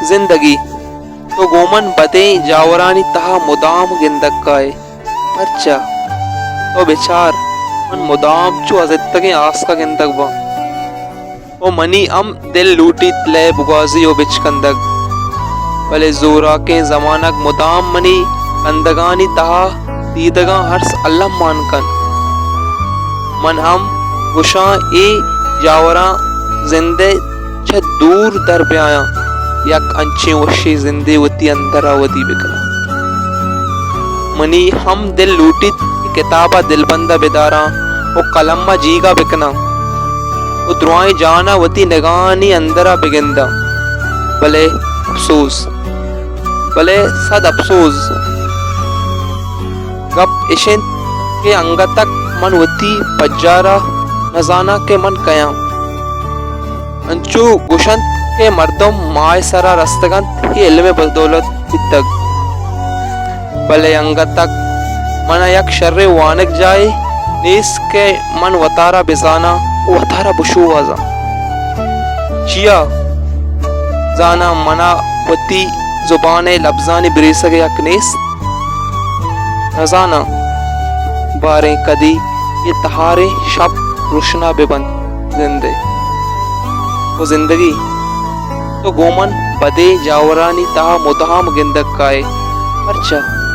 زندگی، تو گوں من بدیں جاورانی تہا مدام گندگ کائے۔ پرچا؟ تو بچار، من مدام چو ازتگیں آسکا گندگ باں۔ و منی ہم دل لوٹیت لئے بگوازی و بچکندگ، بلے زوراکیں زمانگ مدام منی کندگانی تہا دیدگاں ارس الم مان کنت۔ من ہم گوشاں اے جاوراں زندئے چہ دور در بیایاں، یک انچیں وشیں زندے وتی اندرا ودی بکناں۔ منی ہم دل لوٹیت کہ کتابا دلبندا بداراں و قلما جیگا بکناں و درائیں جانا وتی نگاہانی اندرا بگنداں۔ بلے افسوس، بلے صد افسوس۔ گپ اش انت کہ انگتک من وتی پجارا نزاناں کہ من کئے آں۔ انچو گوشنت کہ مردم ماہ ء سرا رستگ انت، اے علم ء بدولت بیتگ۔ بلے انگتک من ء یک شریں وانگجاہے نیست کہ من وتارا بزاناں و وتارا بشوہازاں۔ چیا زاناں من ء وتی زبان ء لبزانی بریسگ ء حق نیست؟ نزاناں، باریں کدی اے تہاریں شپ روشنا بہ بنت زندے۔ او زندگی، تو گوں من بدیں جاورانی تہا مدام گندگ کائے۔ پرچا؟